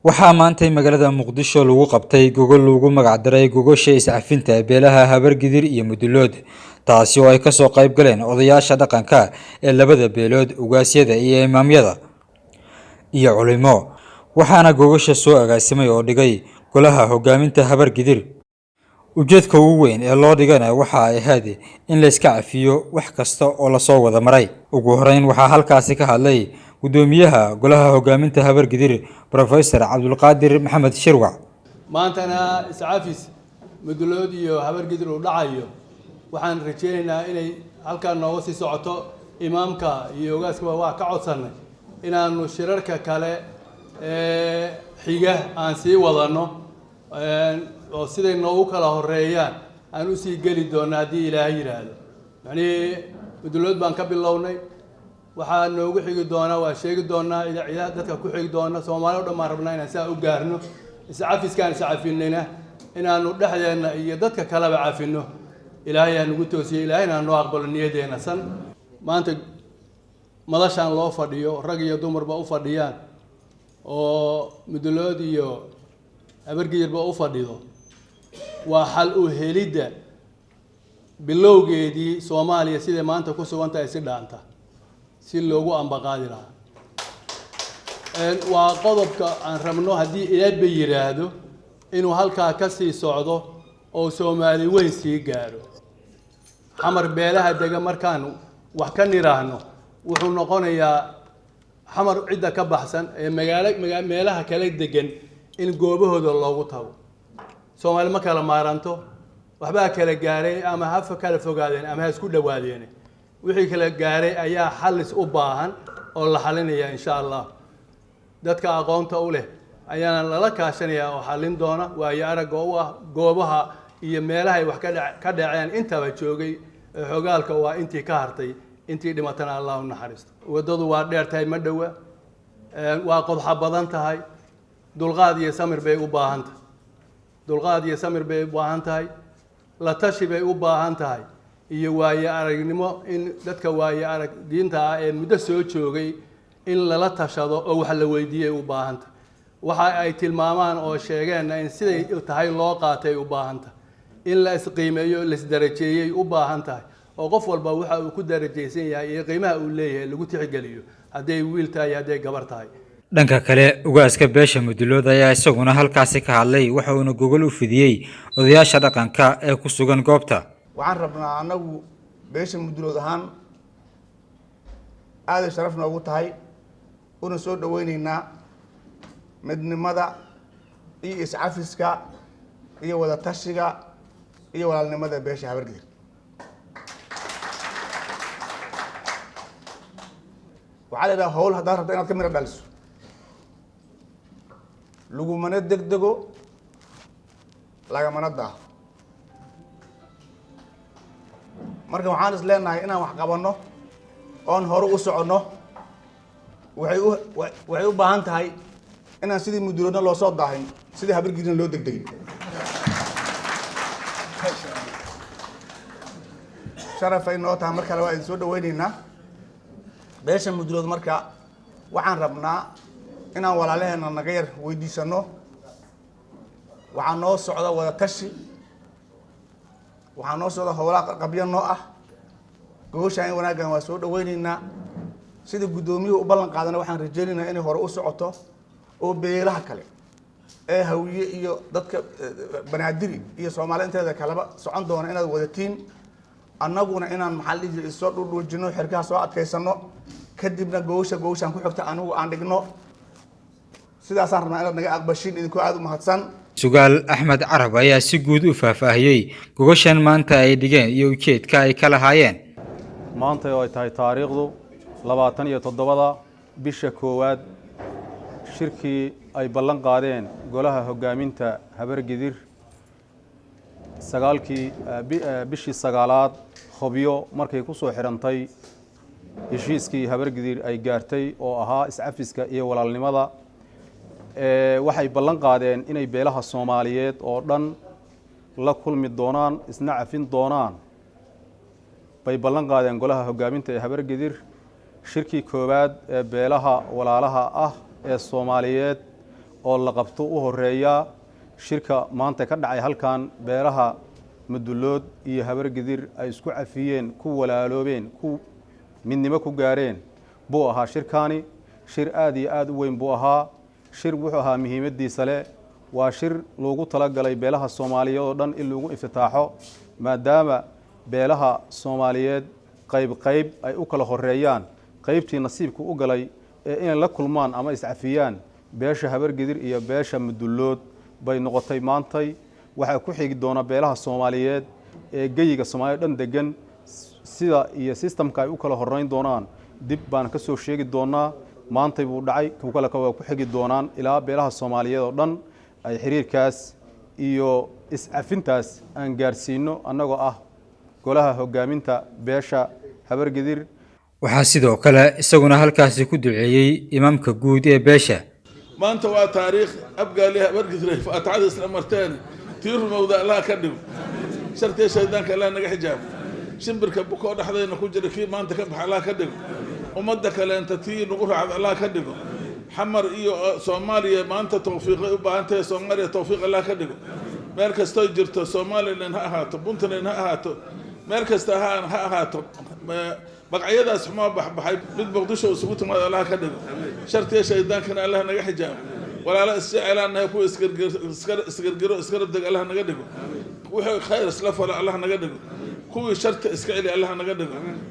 Waxaa maantay magaalada Muqdisho lagu qabtay gogol lagu magac daray gogosha iscafinta beelaha Habargidir iyo Mudulood, taasi oo ay kasoo qayb galeen odayaasha dhaqanka ee labada beelood, ugaasyada iyo imaamyada iyo culimo. Waxaana gogosha soo agaasimay oo dhigay golaha hogaaminta Habargidir. Ujeedka ugu weyn ee loo dhigana waxa ay ahayd in la iska cafiyo wax kasta oo lasoo wada maray. Ugu horeyn waxaa halkaasi ka hadlay gudoomiyaha golaha hogaaminta Habargidir, Professor Cabdulqaadir Maxamed Shirwac. Maantana iscafis Mudulood iyo Habargidir uu dhacayo, waxaan rajaynaynaa inay halkaan nooga sii socoto. Imaamka iyo ogaaskaba waa ka codsannay inaanu shirarka kale ee xiga aan sii wadanno oo siday noogu kala horeeyaan aan usii geli doonno haddii Ilaahay yidhaahdo. Macnihii Mudulood baan ka bilownay, waxaa noogu xigi doonaa, waa sheegi doonaa idaacadaha dadka ku xigi doona. Soomaali o dhan baan rabnaa inaan saa u gaarno. Iscafiskaan iscafinayna inaanu dhexdeenna iyo dadka kaleba cafinno. Ilaahay ha nagu toosiyo, Ilaahayna ha noo aqbalo niyadeenna san. Maanta madashaan loo fadhiyo, rag iyo dumarba u fadhiyaan oo Mudulood iyo Habargidirba u fadhido, waa xal u helidda bilowgeedii Soomaaliya siday maanta ku sugan tahay si dhaanta si loogu ambaqaadi lahaa. Waa qodobka aan rabno haddii Eebbe yidhaahdo inuu halkaa ka sii socdo oo Soomaali weyn sii gaadho. Xamar beelaha dega markaan wax ka nidhaahno, wuxuu noqonayaa Xamar cidda ka baxsan ee magaalo meelaha kala degan in goobahooda loogu tago. Soomaali ma kala maaranto, waxbaa kala gaaray, ama ha kala fogaadeen ama ha isku dhawaadeen. Wixii kala gaaray ayaa xalis u baahan oo la xalinaya, insha Allah. Dadka aqoonta u leh ayaana lala kaashanayaa oo xalin doona, waayo aragga u ah goobaha iyo meelahay wax ka dhaceen intaba joogay xogaalka. Waa intii ka hartay, intii dhimatana Allah u naxariisto. Waddadu waa dheer tahay, ma dhowa, waa qodxa badan tahay. Dulqaad iyo samir bay u baahan tahay, dulqaad iyo samir bay u baahan tahay, la tashi bay u baahan tahay iyo waayo aragnimo, in dadka waayo arag diinta ah ee muddo soo joogay in lala tashado oo wax la weydiiyay u baahan tahay. Waxa ay tilmaamaan oo sheegeenna in siday tahay loo qaatay u baahan tahay, in la isqiimeeyo, la isdarajeeyey u baahan tahay, oo qof walba waxa uu ku darajaysan yahay iyo qiimaha uu leeyahay lagu tixgeliyo, hadday wiil tahay iyo hadday gabar tahay. Dhanka kale, ugaaska beesha Mudulood ayaa isaguna halkaasi ka hadlay, waxa uuna gogol u fidiyey odayaasha dhaqanka ee ku sugan goobta. Waxaan rabnaa annagu beesha Mudulood ahaan aaday sharaf noogu tahay una soo dhaweyneynaa midnimada iyo iscafiska iyo wadatashiga iyo walaalnimada beesha Habargidir. Waxaa la yidhaha, hawl haddaad rabto inaad ka miro dhaliso, lagumana degdego, lagamana daaho. Marka waxaan is leenahay inaan wax qabanno oon hore u soconno waxay u baahan tahay inaan sidii Muduloodna loo soo daahin, sidii Habargidirna loo degdegin. Sharafay noo tahay. Mar kale waa idin soo dhaweyneynaa beesha Mudulood. Marka waxaan rabnaa inaan walaalaheena naga yar weydiisano. Waxaa noo socda wada tashi, waxaa noo socda howlaa qabyo noo ah. Gogoshaan in wanaaggan waa soo dhaweyneynaa. Sida guddoomiyuhu u ballan qaadana, waxaan rajeynaynaa inay hore u socoto oo beelaha kale ee Hawiye iyo dadka Banaadiri iyo Soomaali inteeda kaleba socon doona inaad wadatiin, annaguna inaan, maxaa la dhihi jiray, isoo dhuudhuujino, xirkaha soo adkaysano, kadibna gogosha gogoshaan ku xigta anigu aan dhigno. Sidaasaan rabnaa inaad naga aqbashiin, idinkoo aada u mahadsan. Sugaal Axmed Carab ayaa si guud u faahfaahiyey gogoshan maanta ay dhigeen iyo ujeedka ay ka lahaayeen. Maanta oo ay tahay taariikhdu 27-da bisha koowaad, shirkii ay ballan qaadeen golaha hoggaaminta Habargidir 9-kii bishii sagaalaad Hobyo markay ku soo xidhantay heshiiskii Habargidir ay gaartay oo ahaa iscafiska iyo walaalnimada, waxay ballan qaadeen inay beelaha Soomaaliyeed oo dhan la kulmi doonaan, isna cafin doonaan bay ballan qaadeen golaha hoggaaminta ee Habargidir. Shirkii koowaad ee beelaha walaalaha ah ee Soomaaliyeed Oo la qabto u horeeyaa shirka maanta ka dhacay halkan, beelaha Mudulood iyo Habargidir ay isku cafiyeen, ku walaaloobeen, ku midnimo ku gaareen buu ahaa shirkaani. Shir aada iyo aada u weyn buu ahaa. Shir wuxuu ahaa muhiimaddiisa leh. Waa shir loogu talagalay beelaha Soomaaliyeed oo dhan in lagu iftitaaxo, maadaama beelaha Soomaaliyeed qayb qayb ay u kala horeeyaan. Qaybtii nasiibka u galay ee inay la kulmaan ama iscafiyaan beesha Habargidir iyo beesha Mudulood bay noqotay maantay. Waxaa ku xigi doona beelaha Soomaaliyeed ee geyiga Soomaalida dhan degan. Sida iyo systemka ay u kala horeyn doonaan dib baan ka soo sheegi doonaa. Maantay buu dhacay, kuwa kale waa ku xigi doonaan ilaa beelaha Soomaaliyeed oo dhan ay xiriirkaas iyo iscafintaas aan gaarsiino, annagoo ah golaha hogaaminta beesha Habargidir. Waxaa sidoo kale isaguna halkaasi ku duceeyey imaamka guud ee beesha. Maanta waa taariikh. Abgaali, Habargidiray faatixada isla marteen, tii rumowda Allah ka dhigo. Shartiya shaydaanka Allah naga xijaabo. Shimbirka bukoo dhexdayna ku jira kii maanta ka baxa Allah ka dhigo. Ummadda kaleenta tii nagu raacda Allah ka dhigo. Xamar iyo Soomaaliya maanta tawfiiqay u baahan tahay. Soomaaliya tawfiiq Allah ka dhigo, meel kastoy jirto, Somaliland ha ahaato, Puntland ha ahaato, meel kasta ha ahaato. Magacyadaas xumaa baxbaxay mid Muqdisho isugu timaado Allah ka dhigo. Shartiya shaydaankana Allah naga xijaabo. Walaalo isjecelaanahay, kuwa isgargiro, isgarabdeg Allah naga dhigo. Wixii khayr isla falo Allah naga dhigo. Kuwii sharta iska celi Allah naga dhigo.